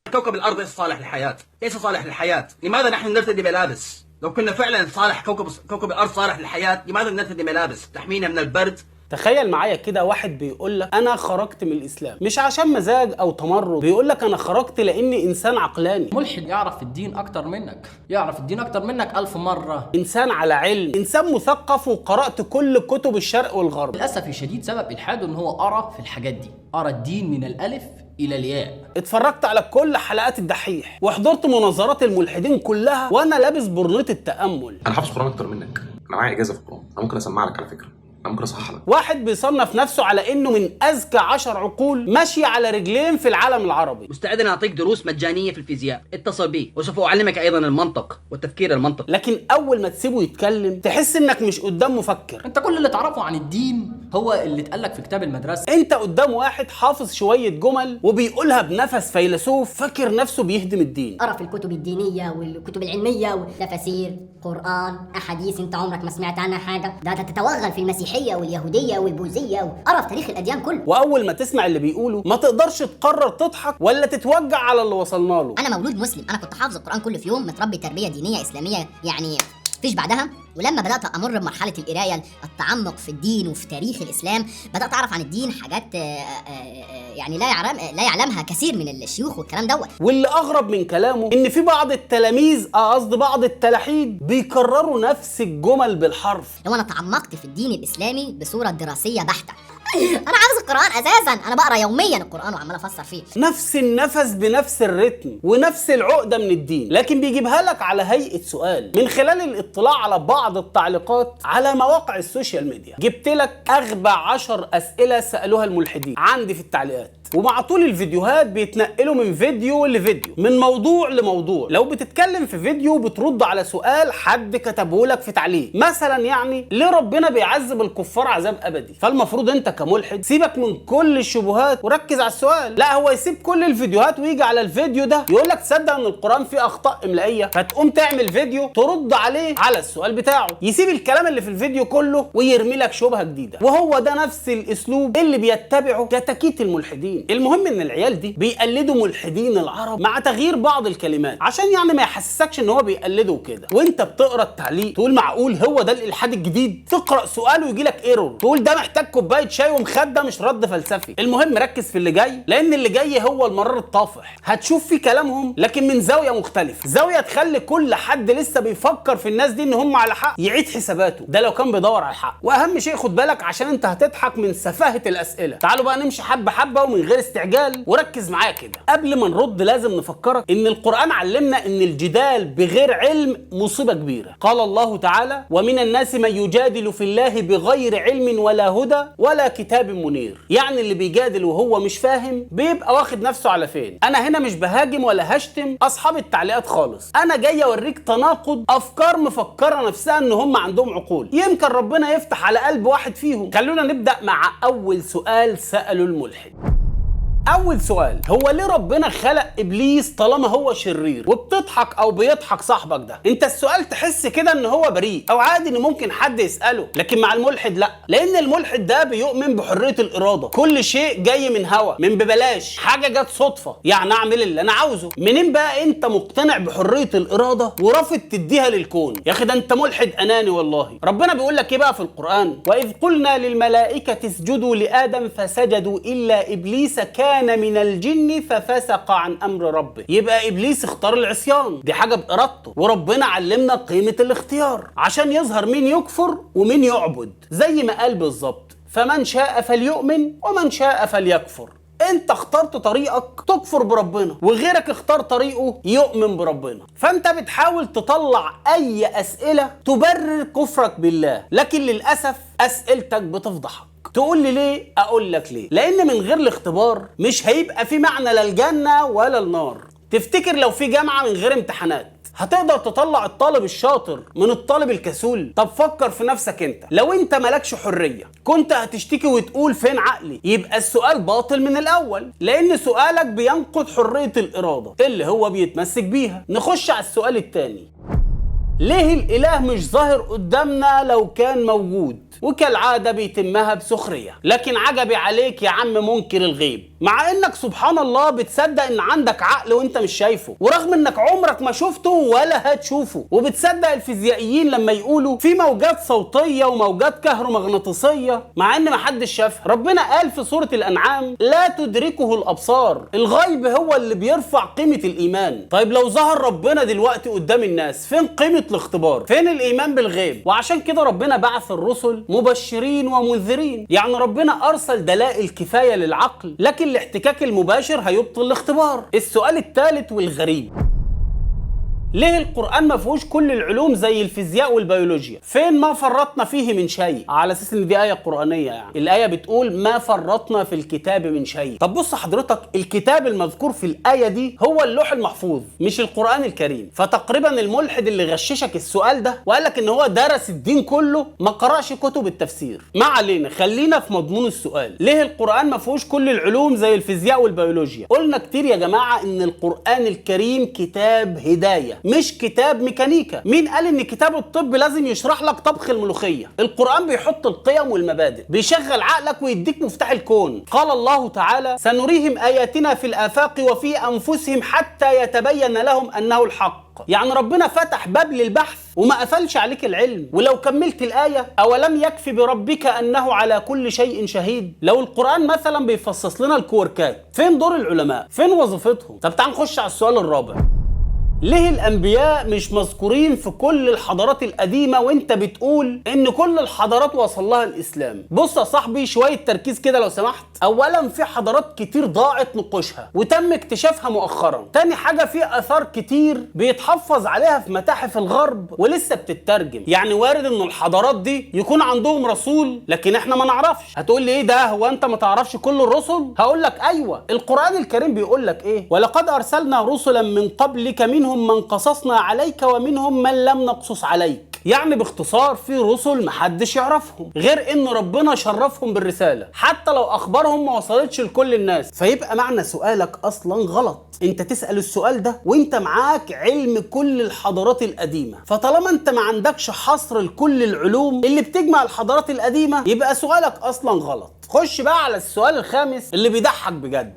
كوكب الأرض ليس صالح للحياة، ليس صالح للحياة. لماذا نحن نرتدي ملابس؟ لو كنا فعلا صالح كوكب الأرض صالح للحياة، لماذا نرتدي ملابس تحمينا من البرد؟ تخيل معايا كده واحد بيقول لك انا خرجت من الاسلام مش عشان مزاج او تمرد، بيقول لك انا خرجت لاني انسان عقلاني. ملحد يعرف الدين اكتر منك، يعرف الدين اكتر منك 1000 مرة. انسان على علم، انسان مثقف وقرأت كل كتب الشرق والغرب. للاسف الشديد سبب الحاده ان هو قرا في الحاجات دي، قرا الدين من الالف الى الياء. اتفرجت على كل حلقات الدحيح وحضرت مناظرات الملحدين كلها وانا لابس برنيط التأمل. انا حافظ قرآن اكتر منك، انا معايا اجازه في القرآن، انا ممكن اسمع لك على فكرة، انا ممكن اصحح لك. واحد بيصنف نفسه على انه من اذكى 10 عقول ماشية على رجلين في العالم العربي. مستعد أن أعطيك دروس مجانية في الفيزياء، اتصل بي وسوف أعلمك أيضا المنطق والتفكير المنطقي. لكن اول ما تسيبه يتكلم تحس انك مش قدام مفكر، انت كل اللي تعرفه عن الدين هو اللي اتقالك في كتاب المدرسة. انت قدام واحد حافظ شوية جمل وبيقولها بنفس فيلسوف فاكر نفسه بيهدم الدين. قرا في الكتب الدينية والكتب العلمية وتفاسير قرآن أحاديث انت عمرك ما سمعت عنها حاجة، ده تتوغل في المسيحية واليهودية والبوذية وقرا في تاريخ الأديان كله. واول ما تسمع اللي بيقوله ما تقدرش تقرر تضحك ولا تتوجع على اللي وصلنا له. أنا مولود مسلم، أنا كنت حافظ القرآن كله في يوم، متربي تربية دينية إسلامية يعني مفيش بعدها. ولما بدأت أمر بمرحلة القراية، التعمق في الدين وفي تاريخ الإسلام، بدأت أعرف عن الدين حاجات يعني لا يعلمها كثير من الشيوخ والكلام دوت. واللي أغرب من كلامه إن في بعض التلاميذ، قصدي بعض التلاحيد، بيكرروا نفس الجمل بالحرف. لو أنا تعمقت في الدين الإسلامي بصورة دراسية بحتة، أنا حافظ القرآن أساساً، أنا بقرأ يومياً القرآن وعمال أفسر فيه. نفس النفس بنفس الريتم ونفس العقدة من الدين، لكن بيجيبها لك على هيئة سؤال. من خلال الاطلاع على بعض التعليقات على مواقع ال social media جبت لك أغبى 10 أسئلة سألوها الملحدين عندي في التعليقات. ومع طول الفيديوهات بيتنقلوا من فيديو لفيديو، من موضوع لموضوع. لو بتتكلم في فيديو بترد على سؤال حد كتبه لك في تعليق، مثلا يعني ليه ربنا بيعذب الكفار عذاب ابدي؟ فالمفروض انت كملحد سيبك من كل الشبهات وركز على السؤال. لا، هو يسيب كل الفيديوهات ويجي على الفيديو ده يقول لك تصدق ان القرآن فيه اخطاء املائيه، فتقوم تعمل فيديو ترد عليه على السؤال بتاعه. يسيب الكلام اللي في الفيديو كله ويرمي لك شبهه جديدة. وهو ده نفس الاسلوب اللي بيتبعه كتاكيت الملحدين. المهم ان العيال دي بيقلدوا ملحدين العرب مع تغيير بعض الكلمات عشان يعني ما يحسسكش ان هو بيقلده كده. وانت بتقرا التعليق تقول معقول هو ده الالحاد الجديد؟ تقرا سؤال ويجي لك error تقول ده محتاج كوباية شاي ومخده مش رد فلسفي. المهم ركز في اللي جاي، لان اللي جاي هو المرار الطافح. هتشوف في كلامهم لكن من زاوية مختلفة، زاوية تخلي كل حد لسه بيفكر في الناس دي ان هم على حق يعيد حساباته، ده لو كان بيدور على الحق. واهم شيء خد بالك عشان انت هتضحك من سفاهة الاسئلة. تعالوا بقى نمشي حبه حبه ومن غير استعجال، وركز معايا كده. قبل ما نرد لازم نفكرك ان القرآن علمنا ان الجدال بغير علم مصيبة كبيرة. قال الله تعالى: ومن الناس من يجادل في الله بغير علم ولا هدى ولا كتاب منير. يعني اللي بيجادل وهو مش فاهم بيبقى واخد نفسه على فين. انا هنا مش بهاجم ولا هشتم اصحاب التعليقات خالص، انا جاي اوريك تناقض افكار مفكرة نفسها ان هم عندهم عقول، يمكن ربنا يفتح على قلب واحد فيهم. خلونا نبدأ مع اول سؤال سأله الملحد. أول سؤال: هو ليه ربنا خلق إبليس طالما هو شرير؟ وبتضحك أو بيضحك صاحبك ده. أنت السؤال تحس كده إن هو بريء أو عادي إن ممكن حد يسأله، لكن مع الملحد لأ، لأن الملحد ده بيؤمن بحرية الإرادة، كل شيء جاي من هوا، من ببلاش، حاجة جت صدفة، يعني أعمل اللي أنا عاوزه. منين بقى أنت مقتنع بحرية الإرادة ورافض تديها للكون؟ يا أخي ده أنت ملحد أناني والله. ربنا بيقول لك إيه بقى في القرآن؟ وإذ قلنا للملائكة اسجدوا لآدم فسجدوا إلا إبليس كان من الجن ففسق عن امر ربه. يبقى ابليس اختار العصيان، دي حاجة بارادته، وربنا علمنا قيمة الاختيار عشان يظهر مين يكفر ومين يعبد، زي ما قال بالظبط: فمن شاء فليؤمن ومن شاء فليكفر. انت اخترت طريقك تكفر بربنا، وغيرك اختار طريقه يؤمن بربنا، فانت بتحاول تطلع اي اسئلة تبرر كفرك بالله، لكن للاسف اسئلتك بتفضحك. تقول لي ليه؟ اقول لك ليه، لان من غير الاختبار مش هيبقى في معنى لا الجنة ولا النار. تفتكر لو في جامعة من غير امتحانات هتقدر تطلع الطالب الشاطر من الطالب الكسول؟ طب فكر في نفسك انت، لو انت مالكش حرية كنت هتشتكي وتقول فين عقلي؟ يبقى السؤال باطل من الاول، لان سؤالك بينقض حرية الارادة اللي هو بيتمسك بيها. نخش على السؤال التاني: ليه الاله مش ظاهر قدامنا لو كان موجود؟ وكالعادة بيتمها بسخرية، لكن عجبي عليك يا عم منكر الغيب. مع انك سبحان الله بتصدق ان عندك عقل وانت مش شايفه، ورغم انك عمرك ما شفته ولا هتشوفه، وبتصدق الفيزيائيين لما يقولوا في موجات صوتية وموجات كهرومغناطيسيه مع ان محدش شافها. ربنا قال في سورة الانعام لا تدركه الابصار. الغيب هو اللي بيرفع قيمة الايمان. طيب لو ظهر ربنا دلوقتي قدام الناس، فين قيمة الاختبار؟ فين الايمان بالغيب؟ وعشان كده ربنا بعث الرسل مبشرين ومنذرين. يعني ربنا ارسل دلائل كفاية للعقل، لكن الاحتكاك المباشر هيبطل الاختبار. السؤال الثالث والغريب، ليه القرآن ما فيهوش كل العلوم زي الفيزياء والبيولوجيا؟ فين ما فرطنا فيه من شيء؟ على اساس ان دي آية قرآنية، يعني الآية بتقول ما فرطنا في الكتاب من شيء. طب بص حضرتك، الكتاب المذكور في الآية دي هو اللوح المحفوظ مش القرآن الكريم. فتقريبا الملحد اللي غششك السؤال ده وقال لك ان هو درس الدين كله ما قرأش كتب التفسير. ما علينا، خلينا في مضمون السؤال. ليه القرآن ما فيهوش كل العلوم زي الفيزياء والبيولوجيا؟ قلنا كتير يا جماعة ان القرآن الكريم كتاب هداية مش كتاب ميكانيكا. مين قال ان كتاب الطب لازم يشرح لك طبخ الملوخية؟ القرآن بيحط القيم والمبادئ، بيشغل عقلك ويديك مفتاح الكون. قال الله تعالى سنريهم آياتنا في الآفاق وفي أنفسهم حتى يتبين لهم أنه الحق. يعني ربنا فتح باب للبحث وما قفلش عليك العلم. ولو كملت الآية أولم يكفي بربك أنه على كل شيء شهيد. لو القرآن مثلا بيفصص لنا الكوركات، فين دور العلماء؟ فين وظيفتهم؟ طب تعال نخش على السؤال الرابع، ليه الأنبياء مش مذكورين في كل الحضارات القديمة وانت بتقول ان كل الحضارات وصل لها الإسلام؟ بص يا صاحبي، شوية تركيز كده لو سمحت. أولا، في حضارات كتير ضاعت نقوشها وتم اكتشافها مؤخرا. تاني حاجة، في آثار كتير بيتحفظ عليها في متاحف الغرب ولسه بتترجم. يعني وارد ان الحضارات دي يكون عندهم رسول لكن احنا ما نعرفش. هتقول لي ايه ده، هو انت ما تعرفش كل الرسل؟ هقول لك ايوه، القرآن الكريم بيقول لك ايه؟ ولقد أرسلنا رسلا من قبلك منهم من قصصنا عليك ومنهم من لم نقصص عليك. يعني باختصار في رسل محدش يعرفهم غير ان ربنا شرفهم بالرسالة، حتى لو اخبارهم ما وصلتش لكل الناس. فيبقى معنى سؤالك اصلا غلط. انت تسأل السؤال ده وانت معاك علم كل الحضارات القديمة، فطالما انت ما عندكش حصر لكل العلوم اللي بتجمع الحضارات القديمة يبقى سؤالك اصلا غلط. خش بقى على السؤال الخامس اللي بيضحك بجد،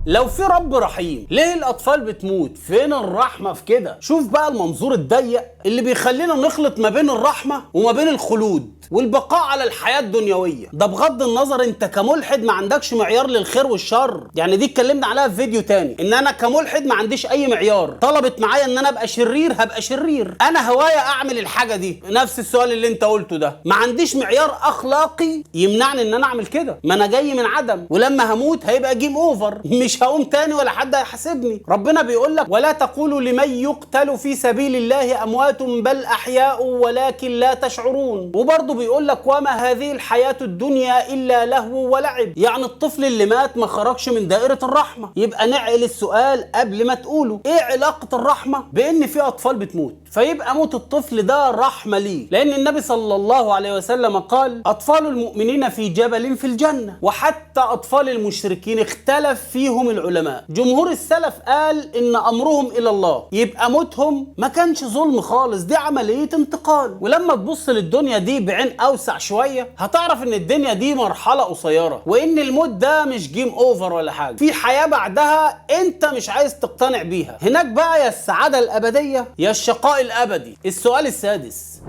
لو في رب رحيم ليه الاطفال بتموت؟ فين الرحمة في كده؟ شوف بقى المنظور الضيق اللي بيخلينا نخلط ما بين الرحمة وما بين الخلود والبقاء على الحياة الدنيوية. ده بغض النظر انت كملحد ما عندكش معيار للخير والشر، يعني دي اتكلمنا عليها في فيديو تاني، ان انا كملحد ما عنديش اي معيار. طلبت معايا ان انا ابقى شرير هبقى شرير، انا هواية اعمل الحاجة دي، نفس السؤال اللي انت قلته ده، ما عنديش معيار اخلاقي يمنعني ان انا اعمل كده، ما انا جاي من عدم ولما هموت هيبقى game over، مش هقوم تاني ولا حد هيحاسبني. ربنا بيقول لك ولا تقولوا لمن يقتل في سبيل الله اموات بل احياء ولكن لا تشعرون. وبرضه بيقول لك وما هذه الحياة الدنيا إلا لهو ولعب. يعني الطفل اللي مات ما خرجش من دائرة الرحمة. يبقى نعقل السؤال قبل ما تقوله، ايه علاقة الرحمة بان في اطفال بتموت؟ فيبقى موت الطفل ده رحمة ليه، لان النبي صلى الله عليه وسلم قال اطفال المؤمنين في جبل في الجنة، وحتى اطفال المشركين اختلف فيهم العلماء. جمهور السلف قال ان امرهم الى الله، يبقى موتهم ما كانش ظلم خالص، دي عملية انتقال. ولما تبص للدنيا دي بعين اوسع شوية هتعرف ان الدنيا دي مرحلة قصيرة، وان الموت ده مش game over ولا حاجة، في حياة بعدها انت مش عايز تقتنع بيها. هناك بقى يا السعادة الابدية يا الشقاء الابدي. السؤال السادس،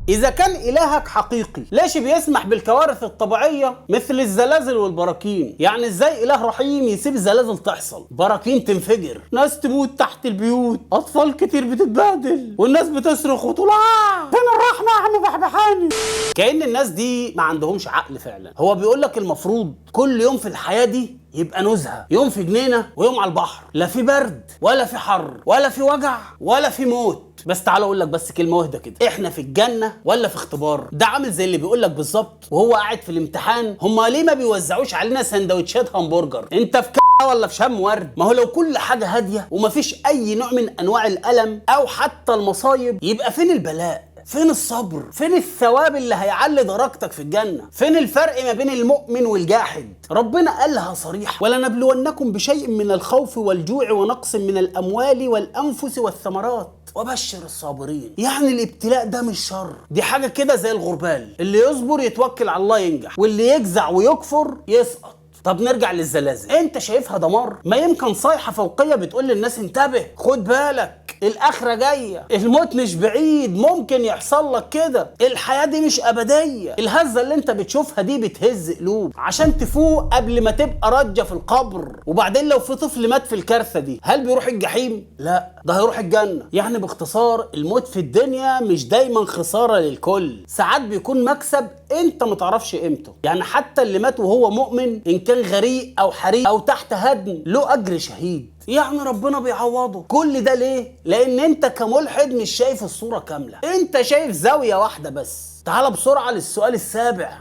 إذا كان إلهك حقيقي ليش بيسمح بالكوارث الطبيعية مثل الزلازل والبراكين؟ يعني إزاي إله رحيم يسيب الزلازل تحصل، براكين تنفجر، ناس تموت تحت البيوت، أطفال كتير بتتبهدل، والناس بتصرخ وتقول آه فين الرحمة يا عم بحبحاني؟ كأن الناس دي ما عندهمش عقل فعلا. هو بيقول لك المفروض كل يوم في الحياة دي يبقى نزهة، يوم في جنينة ويوم على البحر، لا في برد ولا في حر ولا في وجع ولا في موت. بس تعال اقول لك بس كلمة واحدة كده، احنا في الجنة ولا في اختبار؟ ده عامل زي اللي بيقول لك بالظبط وهو قاعد في الامتحان، هما ليه ما بيوزعوش علينا سندوتشات همبرجر؟ انت في ولا في شم ورد؟ ما هو لو كل حاجة هادية ومفيش اي نوع من انواع الالم او حتى المصايب يبقى فين البلاء؟ فين الصبر؟ فين الثواب اللي هيعلي درجتك في الجنة؟ فين الفرق ما بين المؤمن والجاحد؟ ربنا قالها صريحة: ولنبلونكم بشيء من الخوف والجوع ونقص من الأموال والأنفس والثمرات وبشر الصابرين. يعني الابتلاء ده مش شر، دي حاجة كده زي الغربال، اللي يصبر يتوكل على الله ينجح، واللي يجزع ويكفر يسقط. طب نرجع للزلازل، انت شايفها دمار؟ ما يمكن صيحة فوقية بتقول للناس انتبه، خد بالك، الاخرة جاية، الموت مش بعيد، ممكن يحصل لك كده، الحياة دي مش ابدية، الهزة اللي انت بتشوفها دي بتهز قلوب عشان تفوق قبل ما تبقى رجة في القبر. وبعدين لو في طفل مات في الكارثة دي هل بيروح الجحيم؟ لا، ده هيروح الجنة. يعني باختصار الموت في الدنيا مش دايما خسارة للكل، ساعات بيكون مكسب انت متعرفش قيمته. يعني حتى اللي مات وهو مؤمن ان كان غريق او حريق او تحت هدم له اجر شهيد، يعني ربنا بيعوضه. كل ده ليه؟ لان انت كملحد مش شايف الصورة كاملة، انت شايف زاوية واحدة بس. تعال بسرعة للسؤال السابع،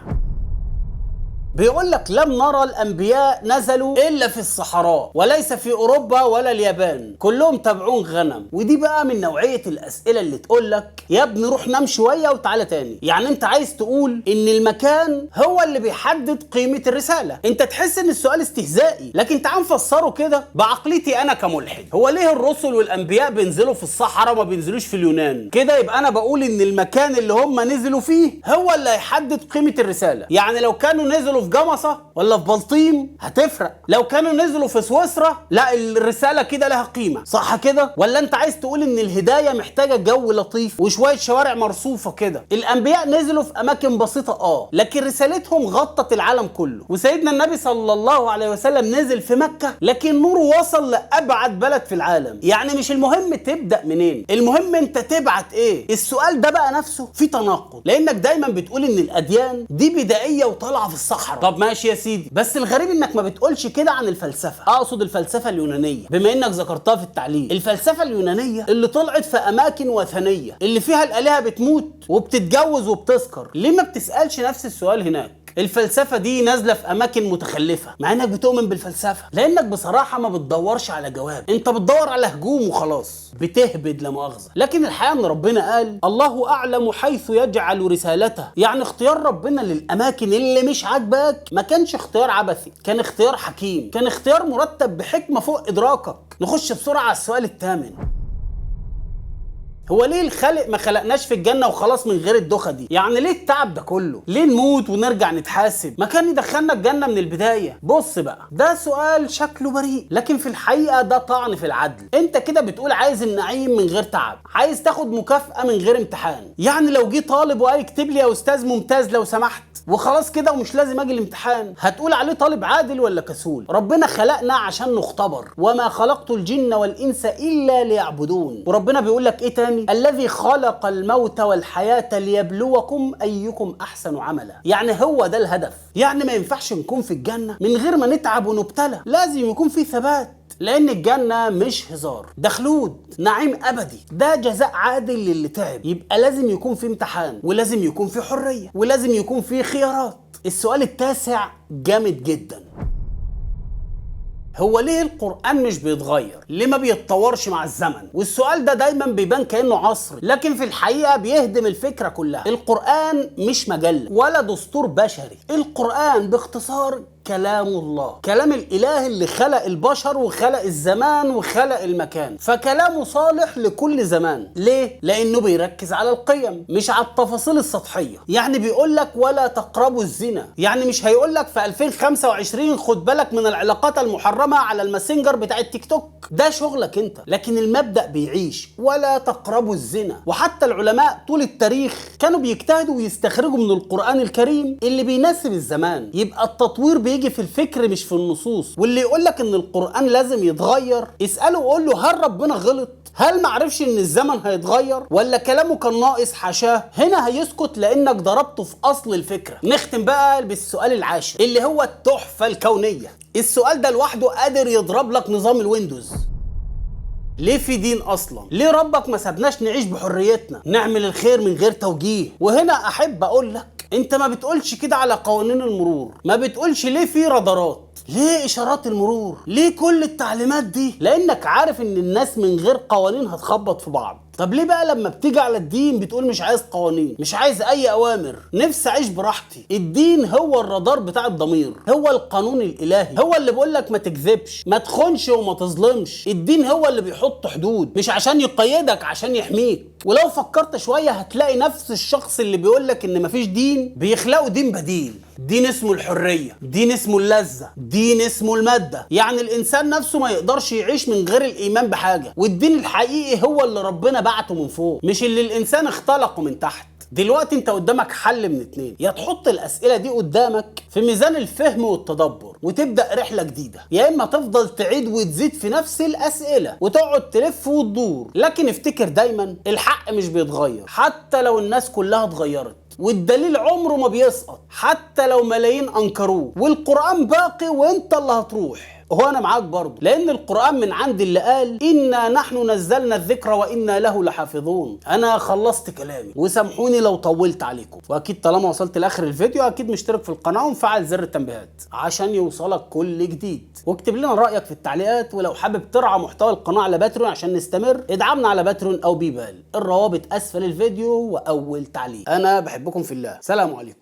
بيقول لك لم نرى الأنبياء نزلوا إلا في الصحراء وليس في أوروبا ولا اليابان، كلهم تبعون غنم. ودي بقى من نوعية الأسئلة اللي تقول لك يا ابني روح نام شوية وتعالى تاني. يعني أنت عايز تقول إن المكان هو اللي بيحدد قيمة الرسالة. أنت تحس إن السؤال استهزائي، لكن تعال نفسره كده بعقليتي أنا كملحد. هو ليه الرسل والأنبياء بينزلوا في الصحراء وما بينزلوش في اليونان؟ كده يبقى أنا بقول إن المكان اللي هم نزلوا فيه هو اللي هيحدد قيمة الرسالة. يعني لو كانوا نزلوا في جمصة ولا في بلطيم هتفرق، لو كانوا نزلوا في سويسرا لا، الرسالة كده لها قيمة، صح كده؟ ولا انت عايز تقول ان الهداية محتاجة جو لطيف وشوية شوارع مرصوفة كده؟ الانبياء نزلوا في اماكن بسيطة لكن رسالتهم غطت العالم كله. وسيدنا النبي صلى الله عليه وسلم نزل في مكة لكن نوره وصل لأبعد بلد في العالم. يعني مش المهم تبدأ منين، المهم انت تبعت ايه. السؤال ده بقى نفسه في تناقض، لانك دايما بتقول ان الاديان دي بدائية وطالعة في الصحراء. طب ماشي يا سيدي، بس الغريب انك ما بتقولش كده عن الفلسفة، اقصد الفلسفة اليونانية بما انك ذكرتها في التعليق. الفلسفة اليونانية اللي طلعت في اماكن وثنية اللي فيها الالهة بتموت وبتتجوز وبتسكر، ليه ما بتسالش نفس السؤال هناك؟ الفلسفة دي نازلة في أماكن متخلفة مع إنك بتؤمن بالفلسفة، لأنك بصراحة ما بتدورش على جواب، أنت بتدور على هجوم وخلاص، بتهبد لا مؤاخذة. لكن الحقيقة إن ربنا قال الله أعلم حيث يجعل رسالته، يعني اختيار ربنا للأماكن اللي مش عاجباك ما كانش اختيار عبثي، كان اختيار حكيم، كان اختيار مرتب بحكمة فوق إدراكك. نخش بسرعة على السؤال الثامن، هو ليه الخالق ما خلقناش في الجنة وخلاص من غير الدخة دي؟ يعني ليه التعب ده كله؟ ليه نموت ونرجع نتحاسب؟ ما كان يدخلنا الجنة من البداية. بص بقى، ده سؤال شكله بريء لكن في الحقيقة ده طعن في العدل. انت كده بتقول عايز النعيم من غير تعب، عايز تاخد مكافأة من غير امتحان. يعني لو جه طالب وقال اكتب لي يا استاذ ممتاز لو سمحت وخلاص كده ومش لازم اجي الامتحان، هتقول عليه طالب عادل ولا كسول؟ ربنا خلقنا عشان نختبر، وما خلقت الجن والانس الا ليعبدون. وربنا بيقول لك ايه تاني؟ الذي خلق الموت والحياة ليبلوكم أيكم أحسن عملا. يعني هو ده الهدف. يعني ما ينفعش نكون في الجنة من غير ما نتعب ونبتلى، لازم يكون في ثبات، لأن الجنة مش هزار، ده خلود، نعيم أبدي، ده جزاء عادل للي تعب. يبقى لازم يكون في امتحان، ولازم يكون في حرية، ولازم يكون في خيارات. السؤال التاسع جامد جدا، هو ليه القرآن مش بيتغير؟ ليه ما بيتطورش مع الزمن؟ والسؤال ده دايما بيبان كأنه عصري، لكن في الحقيقة بيهدم الفكرة كلها. القرآن مش مجلة ولا دستور بشري، القرآن باختصار كلام الله، كلام الإله اللي خلق البشر وخلق الزمان وخلق المكان، فكلامه صالح لكل زمان. ليه؟ لأنه بيركز على القيم مش على التفاصيل السطحية. يعني بيقول لك ولا تقربوا الزنا، يعني مش هيقول لك في 2025 خد بالك من العلاقات المحرمة على الماسنجر بتاع التيك توك، ده شغلك انت، لكن المبدأ بيعيش، ولا تقربوا الزنا. وحتى العلماء طول التاريخ كانوا بيجتهدوا ويستخرجوا من القرآن الكريم اللي بيناسب الزمان. يبقى التطوير بيجي في الفكر مش في النصوص. واللي يقولك ان القرآن لازم يتغير اسأله وقول له هل ربنا غلط؟ هل معرفش ان الزمن هيتغير؟ ولا كلامه كان ناقص؟ حاشاه. هنا هيسكت لانك ضربته في اصل الفكرة. نختم بقى بالسؤال العاشر اللي هو التحفة الكونية. السؤال ده لوحده قادر يضرب لك نظام الويندوز. ليه في دين اصلا؟ ليه ربك ما سابناش نعيش بحريتنا، نعمل الخير من غير توجيه؟ وهنا احب اقول لك انت ما بتقولش كده على قوانين المرور، ما بتقولش ليه في رادارات، ليه اشارات المرور، ليه كل التعليمات دي؟ لانك عارف ان الناس من غير قوانين هتخبط في بعض. طب ليه بقى لما بتيجي على الدين بتقول مش عايز قوانين، مش عايز اي اوامر، نفسي اعيش براحتي؟ الدين هو الرادار بتاع الضمير، هو القانون الالهي، هو اللي بيقول لك ما تكذبش، ما تخونش وما تظلمش. الدين هو اللي بيحط حدود، مش عشان يقيدك، عشان يحميك. ولو فكرت شوية هتلاقي نفس الشخص اللي بيقول لك ان مفيش دين بيخلقوا دين بديل، دين اسمه الحرية، دين اسمه اللذة، دين اسمه المادة. يعني الانسان نفسه ما يقدرش يعيش من غير الايمان بحاجة، والدين الحقيقي هو اللي ربنا بعته من فوق، مش اللي الانسان اختلقه من تحت. دلوقتي انت قدامك حل من اتنين، يا تحط الاسئلة دي قدامك في ميزان الفهم والتدبر وتبدا رحله جديدة، يا اما تفضل تعيد وتزيد في نفس الاسئلة وتقعد تلف وتدور. لكن افتكر دايما الحق مش بيتغير حتى لو الناس كلها اتغيرت، والدليل عمره ما بيسقط حتى لو ملايين انكروه، والقران باقي وانت اللي هتروح. هو انا معاك برضه، لان القران من عند اللي قال انا نحن نزلنا الذكر وانا له لحافظون. انا خلصت كلامي وسامحوني لو طولت عليكم، واكيد طالما وصلت لاخر الفيديو اكيد مشترك في القناة ومفعل زر التنبيهات عشان يوصلك كل جديد، واكتب لنا رايك في التعليقات. ولو حابب ترعى محتوى القناة على Patreon عشان نستمر، ادعمنا على Patreon او PayPal، الروابط اسفل الفيديو واول تعليق. انا بحبكم في الله، سلام عليكم.